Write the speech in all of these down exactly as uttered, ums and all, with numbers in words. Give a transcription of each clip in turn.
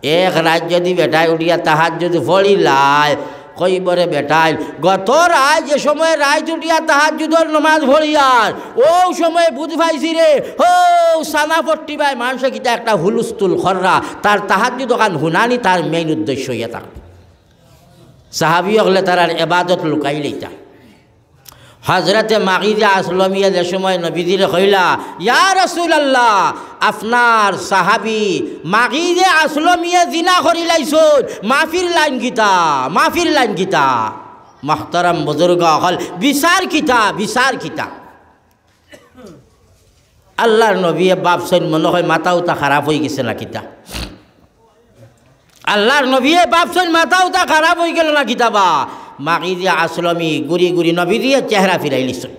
এক রাইত যুদি বেটায় উঠিয়া তাহাজ্জুদ পড়িলায়, কইবো রে বেটায়, গত রাইত যে সময় রাইত উঠিয়া তাহাজ্জুদর নমাজ পড়িয়ার, অউ সময় বুঝ পাইছি রে, অউ সানা পট্টি বায় মানষে কিতা একটা হুলুস্থুল কররা, তার তাহাজ্জুদ অখান হুনানি তার main উদ্দেশ্য অইয়া থাকবো। সাহাবী অকলে তারার এবাদত লুকাইলাইতা। হজরতে মাগিজে আসলমিয়ে যে সময় নবীজিরে কইলা, "ইয়া রাসূলুল্লাহ, আপনার সাহাবী মাগিজে আসলমিয়ে জিনা করিলাইছইন, মাফির লাইন কিতা, মাফির লাইন কিতা?" মোহতারাম বুজুর্গ অকল, বিচার কিতা, বিচার কিতা? আল্লার নবীয়ে ভাবছইন মনো অয় মাথা উতা খারাপ অইগেছে না কিতা? আল্লার নবীয়ে ভাবছইন মাথা উতা খারাপ অইগেলো না কিতা বা? মাগিজে আসলমি ঘুরি ঘুরি নবীজিয়ে চেহারা ফিরাইলিছইন।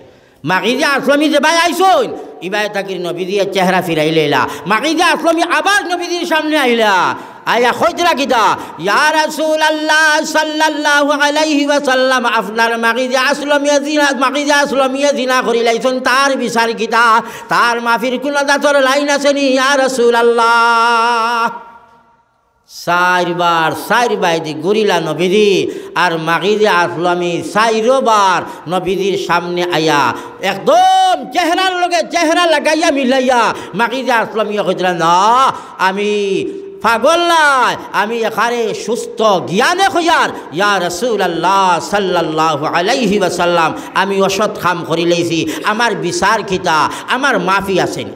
মাগিজে আসলমি যেবায় আইছইন, ইবায় তাকির নবীজিয়ে চেহারা ফিরাইলাইলা। মাগিজে আসলমি আবার নবীজির সামনে আইলা। আইয়া কইতরা কিতা, "ইয়া রাসূলুল্লাহ সাল্লাল্লাহু আলাইহি ওয়াসাল্লাম, আপনার মাগিজে আসলমিয়ে জিনা, মাগিজে আসলমিয়ে জিনা করিলাইছইন, তার বিচার কিতা? তার মাফির কুনু জাতর লাইন আছে নি, ইয়া রাসূলুল্লাহ?" চাইরবার, চাইর বায়দি ঘুরিলা নবীজি, আর মাগিজে আসলমি চাইরবার নবীজির সামনে আইয়া একদম চেহারার লগে চেহারা লাগাইয়া মিলাইয়া মাগিজে আসলমিয়ে কইতরা, "না, আমি পাগল নায়, আমি একেবারে সুস্থ জ্ঞানে কইয়ার, ইয়া রাসূলুল্লাহ সাল্লাল্লাহু আলাইহি ওয়াসাল্লাম, আমি অসৎ কাম করিলাইছি, আমার বিচার কিতা, আমার মাফি আছে নি?"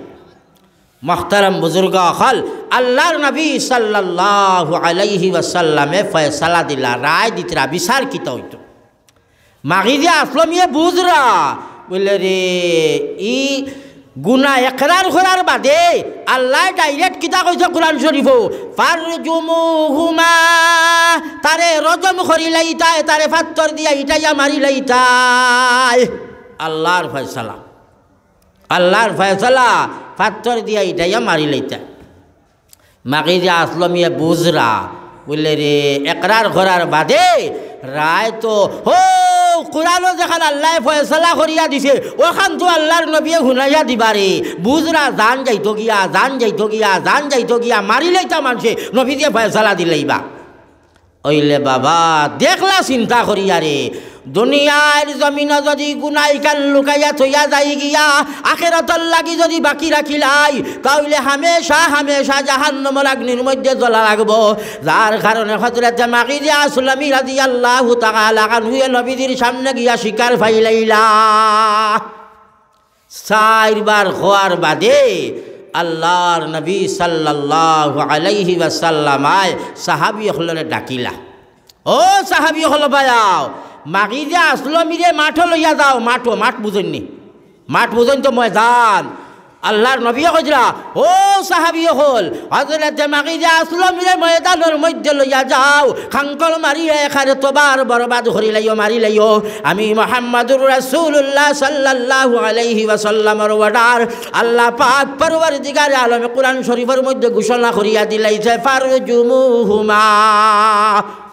মোহতারাম বুজুর্গ অকল, আল্লার নবী সাল্লাল্লাহু আলাইহি ওয়াসাল্লামে ফয়সালা দিলা, রায় দিতরা, বিচার কিতা অইতো। মাগিজে আসলমিয়ে বুঝরা, বুলে, "রে, ই গুনা একরার করার বাদে আল্লায় direct কিতা কইছে কুরআন শরীফো, 'ফারজুমুহুমা,' তারে রজম করিলাইতায়, তারে ফাত্তর দিয়া ইটাইয়া মারিলাইতায়।" আল্লার ফয়সালা, আল্লার ফয়সালা, ফাত্তর দিয়া ইটাইয়া মারিলাইতায়। মাগিজে আসলমিয়ে বুঝরা, বুলে, "রে, একরার করার বাদে রায় তো হউ কুরআনো যেখান আল্লায় ফয়সালা করিয়া দিছে, অখান তো আল্লার নবীয়ে হুনাইয়া দিবা রে।" বুঝরা, জান যাইতো গিয়া, জান যাইতো গিয়া, জান যাইতো গিয়া, মারিলাইতা মানষে, নবীজিয়ে ফয়সালা দিলাইবা। অইলে বাবা, দেখলা চিন্তা করিয়া রে, দুনিয়ার জমিনো যুদি গুনা ইখান লুকাইয়া থইয়া যাই গিয়া, আখেরাতর লাগি যুদি বাকি রাখিলাই, তা অইলে হামেশা হামেশা জাহান্নামর আগ্নির মধ্যে জ্বলা লাগবো। যার কারণে হজরতে মাগিজে আসলমি রাদিয়াল্লাহু তাআলা আনহুয়ে নবীজির সামনে গিয়া স্বীকার পাইলাইলা। চাইরবার কওয়ার বাদে আল্লার নবী সাল্লাল্লাহু আলাইহি ওয়াসাল্লামায় সাহাবী অকলরে ডাকিলা, "ও সাহাবী অকল, বায়াও, মাগিজে আসলমিরে মাঠো লইয়া যাও।" মাঠো, মাঠ বুঝইন নি? মাঠ বুঝইন তো, ময়দান। আল্লার নবীয়ে কইরা, "ও সাহাবী অকল, হজরতে মাগিজে আসলমিরে ময়দানর মধ্যে লইয়া যাও, খাঙ্কল মারিয়া একেবারে তবার বরবাদ করিলাইও, মারিলাইও।" আমি মুহাম্মাদুর রাসূলুল্লাহ সাল্লাল্লাহু আলাইহি ওয়াসাল্লামর order, আল্লাহ পাক পরওয়ারদিগারে আলমে কুরআন শরীফর মধ্যে ঘোষণা করিয়া দিলাইছে, "ফারজুমুহুমা।"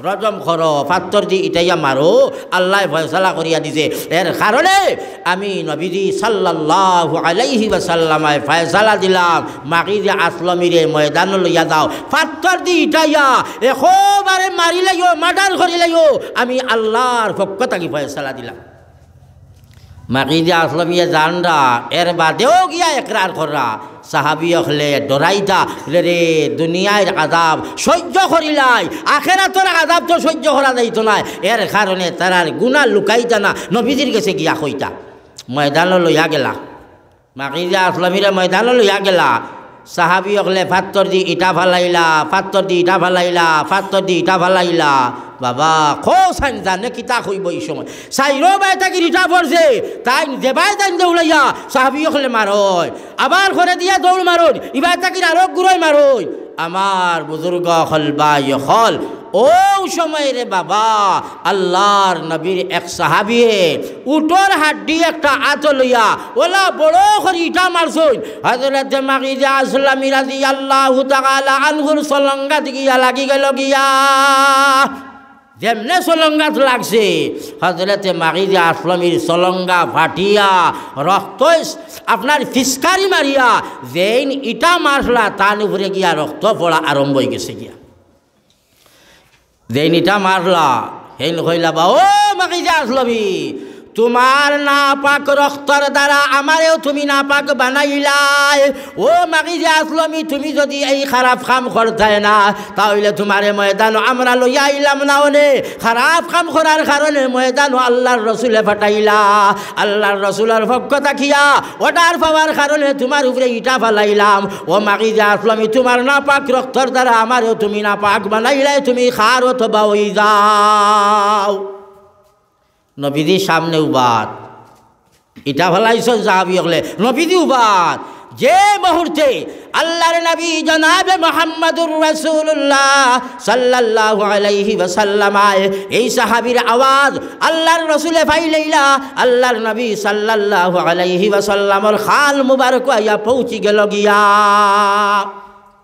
রজম করো, ফাত্তর দি ইটাইয়া মারো, আল্লায় ফয়সালা করিয়া দিছে। এর কারণে আমি নবীজি সাল্লাল্লাহু আলাইহি ওয়াসাল্লামায় ফয়সালা দিলাম, মাগিজে আসলমিরে ময়দানো লইয়া যাও, ফাত্তর দি ইটাইয়া একেবারে মারিলাইও, murder করিলাইও, আমি আল্লার পক্ষ থাকি ফয়সালা দিলাম। মাগিজে আসলমিয়ে জানরা, এর বাদেও গিয়া একরার কররা। সাহাবী অকলে ডরাইতা, বুলে, "রে, দুনিয়ার আযাব সহ্য করিলাই, আখেরাতর আযাব তো সহ্য করা যাইতো নায়।" এর কারণে তারার গুনা লুকাইতা না, নবীজির গেছে গিয়া কইতা। ময়দানো লইয়া গেলা, মাগিজে আসলমিরে ময়দানো লইয়া গেলা। সাহাবী অকলে ফাত্তর দি ইটা ফালাইলা, ফাত্তর দি ইটা ফালাইলা, ফাত্তর দি ইটা ফালাইলা। বাবা, কও চাইন জানে কিতা কইবো ই সময়। চাইরো বায় থাকি ইটা পড়ছে, তাইন যেবায় তাইন দৌড়াইয়া সাহাবী অকলে মারইন, আবার করে দিয়া দৌড় মারইন, ইবায় থাকি আরো গুরুই মারইন। আমার বুজুর্গ অকল, ভাই অকল, অউ সময় রে বাবা, আল্লার নবীর এক সাহাবিয়ে উটর হাড্ডি একটা আতো লইয়া অলা বড় করি ইটা মারছইন। হজরতে মাগিজে আসলমি রাদিয়াল্লাহু তাআলা আনহুর সলঙ্গাত গিয়া লাগি গেল গিয়া। যেমনে সলঙ্গাত লাগছে, হজরতে মাগিজে আসলমির সলঙ্গা ফাটিয়া রক্ত আপনার ফিসকারি মারিয়া যেইন ইটা মারলা, তান উপরে গিয়া রক্ত পড়া আরম্ভ অইগেছে গিয়া। যেইন ইটা মারলা, হেইন কইলা, "বা ও মাগিজে আসলমি, তুমার নাপাক রক্তর দ্বারা আমারেও তুমি নাপাক বানাইলায়। ও মাগিজে আসলমি, তুমি যুদি এই খারাপ কাম করতায় না, তা অইলে তুমারে ময়দানো আমরা লইয়া আইলাম না অনে। খারাপ কাম করার কারণে ময়দানো আল্লার রসুলে ফাটাইলা। আল্লার রসুলর পক্ষ থাকিয়া অর্ডার পাওয়ার কারণে তুমার উপরে ইটা ফালাইলাম। ও মাগিজে আসলমি, তুমার নাপাক রক্তর দ্বারা আমারেও তুমি নাপাক বানাইলায়, তুমি খারো তওবা অইযাও।" নবীজি সামনে উবাত, ইটা ফালাইছইন সাহাবি অকলে, নবীজি উবাত। যে মুহূর্তে আল্লার নবী জনাবে মুহাম্মাদুর রাসূলুল্লাহ সাল্লাল্লাহু আলাইহি ওয়াসাল্লাম আয়, এই সাহাবির আওয়াজ আল্লার রসুলে পাইলাইলা, আল্লার নবী সাল্লাল্লাহু আলাইহি ওয়াসাল্লামর কান মুবারক আইয়া পৌঁছি গেল গিয়া।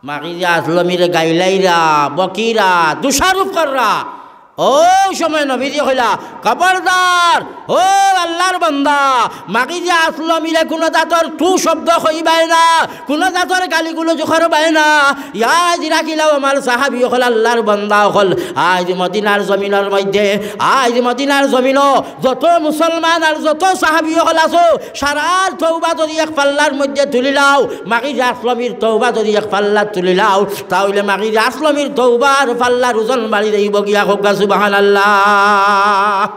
মাগিজে আসলমিরে গাইলাইরা, বকিরা, দোষারোপ কররা। অউ সময় নবীজি কইলা, "খবরদার, ও আল্লার বান্দা, মাগিজে আসলমিরে কুনু জাতর তু শব্দ কইবায় না, কুনু জাতর গালিগুলোজ করবায় না।" ইয়াদ রাখিলাও আমার সাহাবি অকল, আল্লার বান্দা অকল, আইজ মদিনার জমিনর মধ্যে, আইজ মদিনার জমিনো যত মুসলমান আর যত সাহাবি অকল আছো, সারার তওবা যুদি এক পাল্লার মধ্যে তুলিলাও, মাগিজে আসলমির তওবা যুদি এক পাল্লাত তুলিলাও, তা অইলে মাগিজে আসলমির তওবার পাল্লার ওজন বাড়ি যাইবো গিয়া। কউক্কা সুবহানাল্লাহ।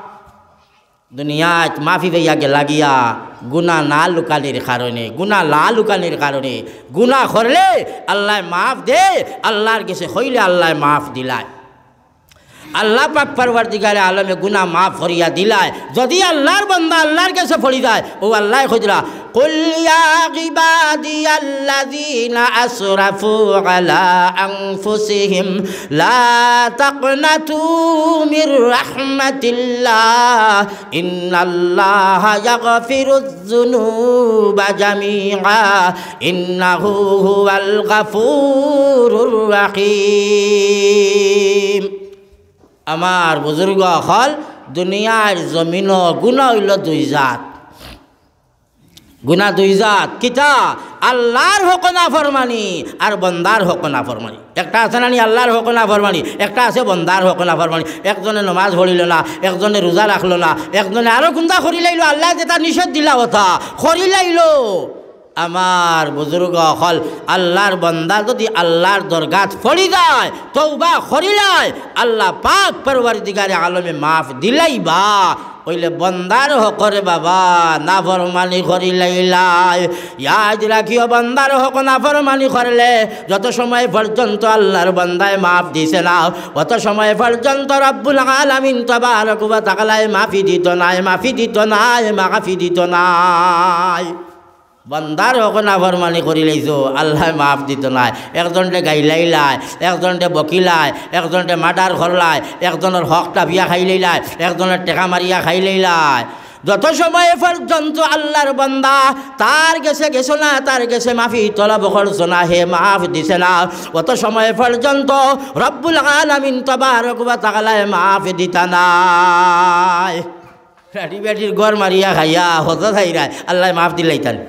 দুনিয়াত মাফি পাইয়া গেলা গিয়া গুনা না লুকানির কারণে, গুনা না লুকানির কারণে, গুনা করলে আল্লায় মাফ দে, আল্লার গেছে কইলে আল্লায় মাফ দিলায়। আল্লাহ পাক পরওয়ারদিগারে আলমে গুনা মাফ করিয়া দিলায়, যুদি আল্লার বান্দা আল্লার গেছে পড়ি যায়। অউ আল্লায় কইরা, "কুল ইয়া ইবাদিয়াল্লাযীনা আসরাফু আলা আনফুসিহিম লা তাকনাতু মির রাহমাতিল্লাহ, ইন্নাল্লাহা ইয়াগফিরুয যুনুবা জামিআ, ইন্নাহু হুয়াল গাফুরুর রাহিম।" আমার বুজুর্গ অকল, দুনিয়ার জমিনো গুনা অইলো দুই জাত। গুনা দুই জাত। কিতা? আল্লার হক নাফরমানি আর বন্দার হক নাফরমানি। একটা আছে নানি আল্লার হক নাফরমানি, একটা আছে বন্দার হক নাফরমানি। একজনে নমাজ পড়িলো না, একজনে রোজা রাখলো না, একজনে আরো কুনতা করিলাইলো, আল্লায় যেটা নিষেধ দিলা অটা করিলাইলো। আমার বুজুর্গ অকল, আল্লার বন্দা যুদি আল্লার দরগাত পড়ি যায়, তওবা করিলায়, আল্লাহ পাক পরওয়ারদিগারে আলমে মাফ দিলাইবা। অইলে বন্দার হকরে বাবা নাফরমানি করিলাইলায়। ইয়াদ রাখিও, বন্দার হক নাফরমানি করলে যত সময় পর্যন্ত আল্লার বন্দায় মাফ দিছে না, অত সময় পর্যন্ত রব্বুল আলামিন তাবারাক ওয়া তাআলায় মাফি দিতো নায়, মাফি দিতো নায়, মাফি দিতো নায়। বন্দার হক নাফরমানি করিলাইছো, আল্লায় মাফ দিতো নায়। একজনরে গাইলাইলায়, একজনরে বকিলায়, একজনরে মার্ডার করলায়, একজনর হক টাপিয়া খাইলাইলায়, একজনর টেকা মারিয়া খাইলাইলায়। যত সময় পর্যন্ত আল্লার বন্দা তার গেছে গেছো না, তার গেছে মাফি তলব করছো না, হে মাফ দিছে না, অত সময় পর্যন্ত রব্বুল আলামিন তাবারাক ওয়া তাআলায় মাফ দিতা নায়। রাডি বেটির ঘর মারিয়া খাইয়া হজো যাইরায়, আল্লায় মাফ দিলাইতা নি?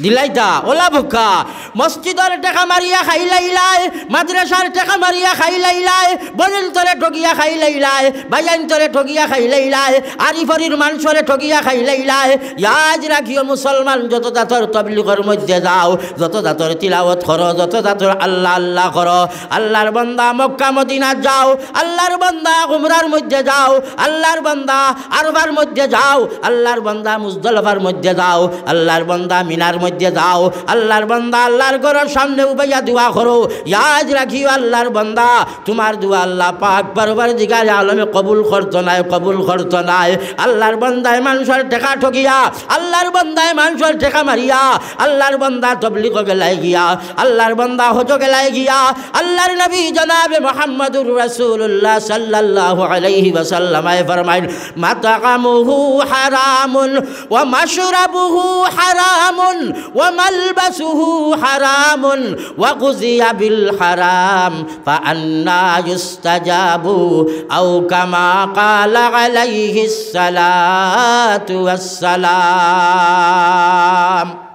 দিলাইতা? অলা বুকা। মসজিদর টেকা মারিয়া খাইলাইলায়, মাদ্রাসার টেকা মারিয়া খাইলাইলায়, বইনতরে ঠগিয়া খাইলাইলায়, ভাইয়াইনতরে ঠগিয়া খাইলাইলায়, আড়ি-ফড়ির মানষরে ঠগিয়া খাইলাইলায়। ইয়াদ রাখিও মুসলমান, যত জাতর তবলিগর মধ্যে যাও, যত জাতর তিলাওয়াত করো, যত জাতর আল্লাহ আল্লাহ করো, আল্লার বন্দা মক্কা মদিনাত যাও, আল্লার বন্দা উমরার মধ্যে যাও, আল্লার বন্দা আরফার মধ্যে যাও, আল্লার বন্দা মুজদালিফার মধ্যে যাও, আল্লার বন্দা মিনার মধ্যে যাও, আল্লার বন্দা আল্লার ঘরর সামনে উবাইয়া দোয়া করো। ইয়াদ রাখিও আল্লার বন্দা, তুমার দোয়া আল্লাহ পাক পরওয়ারদিগারে আলমে কবুল করতো নায়, কবুল করতো নায়। আল্লার বন্দায় মানষর টেকা ঠগিয়া, আল্লার বন্দায় মানষর টেকা মারিয়া, আল্লার বন্দা তবলিগো গেলায় গিয়া, আল্লার বন্দা হজো গেলায় গিয়া, আল্লার নবী জনাবে মুহাম্মাদুর রাসূলুল্লাহ সাল্লাল্লাহু আলাইহি ওয়াসাল্লামে ফরমাইন, "মাতআমুহু হারামুন ওয়া মাশরাবুহু হারামুন ওয়া মালবাসুহু হারামুন ওয়া গুযিয়া বিল হারাম, ফাআন্না ইউস্তাজাবু?" আও কামা ক্বালা আলাইহিস সালাতু ওয়াস সালাম।